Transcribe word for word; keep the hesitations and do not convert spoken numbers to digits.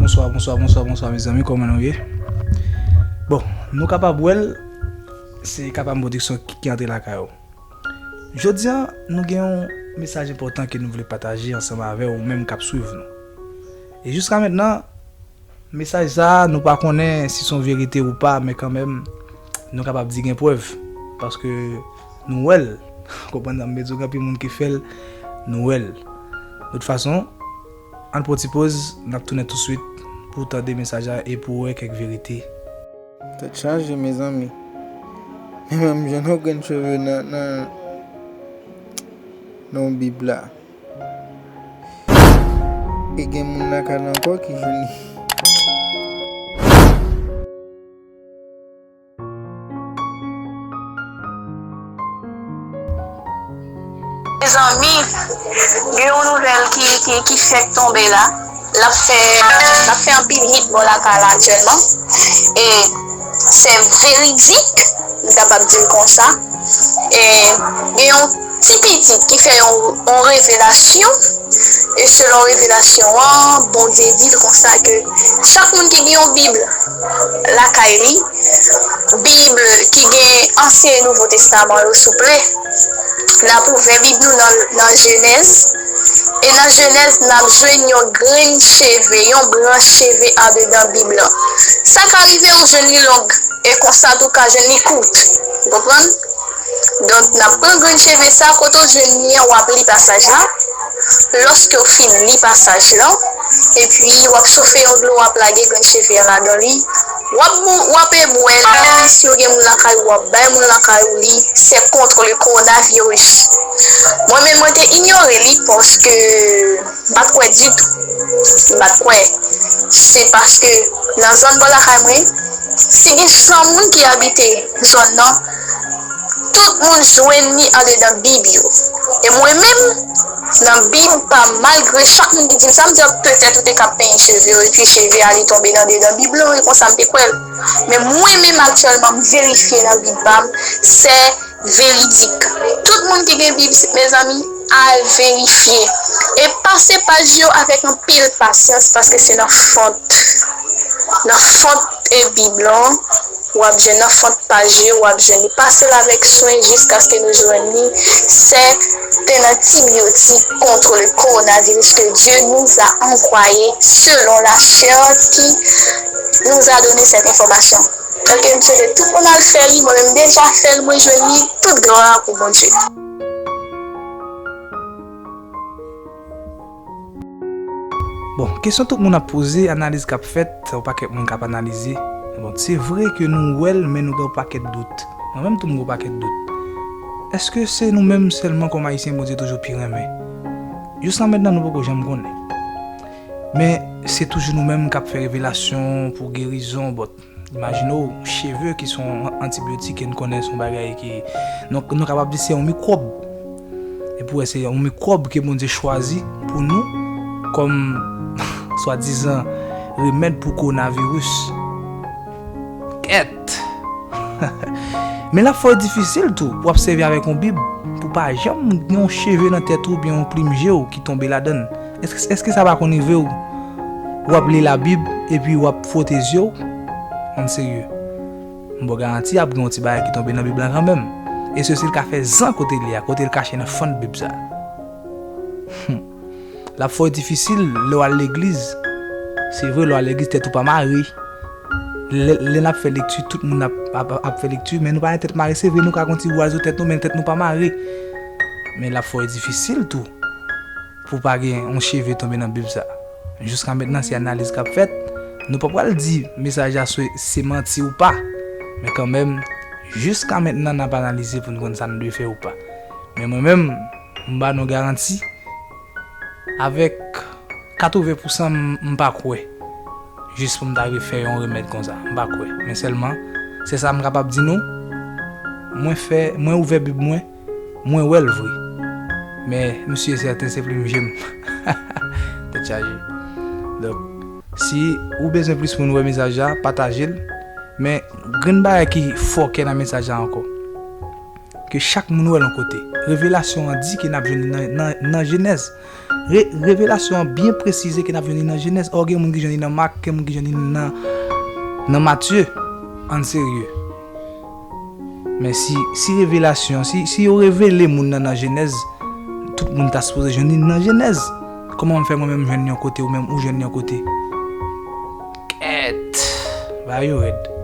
Bonswa, bonswa, bonswa, bonswa, mezanmi, kòman nou ye? Bon, nou kapab wè l, se Kapam Pwodiksyon ki, ki antre lakay ou. Jodi a, nou gen yon mesaj enpòtan ke nou vle pataje ansanm avè w, ou menm k ap swiv nou. E jiska mentnan, mesaj sa a, nou pa konnen si se yon verite ou pa, men kanmenm, nou kapab di gen prèv, paske nou wè l. Konprann sa m vle di w, gen anpil moun ki fè l, nou wè l. Tout fason, ann pran ti poz, n ap tounen tousuit pou w tande mesaj la e pou w wè kèk verite. Tèt chaje, mezanmi. Men menm jwenn yon grenn cheve nan, nan, nan Bib la. E gen moun lakay la ankò ki jwenn li. Mezanmi, gen yon nouvèl ki, ki, ki fèk tonbe la. L ap fè, l ap fè anpil hit bò lakay la aktyèlman. E se veridik, m kapab di l konsa. E gen yon ti pitit ki fè yon, yon revelasyon. E selon revelasyon an, Bondye di l konsa ke chak moun ki gen yon Bib lakay li, Bib ki gen Ansyen e Nouvo Testaman yo, souple, n ap ouvè Bib nou nan, nan Jenèz. E nan Jenèz, n ap jwenn yon grenn cheve, yon branch cheve andedan Bib lan. Sa ka rive ou jwenn li long, e konsa tou ka jwenn li kout. Ou konprann? Donk, n ap pran grenn cheve sa, kote w jwenn li an, w ap li pasaj la. Lòske w fin li pasaj lan, epi w ap chofe yon dlo, w ap lage grenn cheve an ladan li. W ap bou-, w ap bwè l, si w gen moun lakay ou, w ap bay moun lakay ou li, c'est contre le coronavirus. Mwen menm, mwen te inyore li paske m pa t kwè ditou. M pa t kwè. Se paske nan zòn bò lakay mwen, si gen san moun ki abite zòn nan, tout moun jwenn li andedan Bib yo. E mwen menm, nan Bib pa m, malgre chak moun ki di m sa, m di, "Ah, petèt ou te ka penyen cheve w, epi cheve a li tonbe nan dedan Bib lan, e konsa m te kwè l." Men mwen menm, aktyèlman, m verifye nan Bib pa m, se veridik. Tout moun ki gen Bib, mezanmi, al verifye. E pase paj yo avèk anpil pasyans, paske se nan font, nan font e Bib lan, w ap jwenn nan font paj yo, w ap jwenn li. Pase l avèk swen jiskaske nou jwenn li. C'est un antibiotique contre le coronavirus que Dieu nous a envoyé selon la science qui nous a donné cette information. Donk, m swete tout moun al fè li, mwen menm deja fè l, mwen jwenn li, tout glwa pou Bondye. Bon, kesyon tout moun ap poze, analiz k ap fèt, yon pakèt moun k ap analize. Bon, se vre ke nou wè l, men nou gen yon pakèt dout. Mwen menm tou, m gen yon pakèt dout. Èske se nou menm sèlman kòm Ayisyen Bondye toujou pi renmen? Jiska mentnan, nou poko janm konnen. Men, se toujou nou menm k ap fè revelasyon pou gerizon, bon, Imajine w, cheve ki se yon antibyotik, e n konnen se yon bagay ki, nou, nou kapab di se yon mikwòb. Epi w wè se yon mikwòb ke Bondye chwazi pou nou kòm swadizan remèd pou kowonaviris. Kèt! Men l ap fè w difisil tou pou w ap sèvi avèk yon Bib, pou pa janm gen yon cheve nan tèt ou oubyen yon plim je w ki tonbe ladan l. Èske, èske sa pa konn rive w? W ap li Labib epi w ap fwote zye w? Ann serye. M ba w garanti, ap gen yon ti bagay ki tonbe nan Bib la kanmenm. E sesi l ka fè zan kote l ye a, kote l kache nan fann Bib sa. Hum. L ap fè w difisil lè w al legliz. Se vre, lè w al legliz, tèt ou pa mare. Lè, lè n ap fè lekti, tout moun ap, ap, ap fè lekti, men nou pa gen tèt mare. Se vre, nou ka gen yon ti vwal sou tèt nou, men tèt nou pa mare. Men l ap fè w difisil tou pou pa gen yon cheve tonbe nan Bib sa. Jiska mentnan, se analiz k ap fèt. Nou pa pral di mesaj la se, se manti ou pa. Men kanmenm, jiska mentnan, n ap analize pou n konn sa n dwe fè ou pa. Men mwen menm, m ba nou garanti, avèk katreven pousan, m, m pa kwè. Jis pou m ta rive fè yon remèd konsa, m pa kwè. Men sèlman, se sa m kapab di nou. Mwen fè, mwen ouvè Bib mwen, mwen wè l vre. Men, m si e sèten, se plim je m. Tèt chaje. Donk, si ou bezwen plis moun wè mesaj la, pataje l. Men, grenn bagay ki fòkè nan mesaj la ankò. ke chak moun wè l yon kote. Revelasyon an di ke n ap jwenn li nan, nan, nan Jenèz. Re, revelasyon an byen presize ke n ap jwenn li nan Jenèz. Ò, gen moun ki jwenn li nan Mak, gen moun ki jwenn li nan, nan Matye. Ann serye. Men si, si revelasyon, si, si yo revele moun nan nan Jenèz, tout moun ta sipoze jwenn li nan Jenèz. Kòman m fè mwen menm jwenn li yon kote, ou menm ou jwenn li yon kote? Kèt! Bagay yo rèd.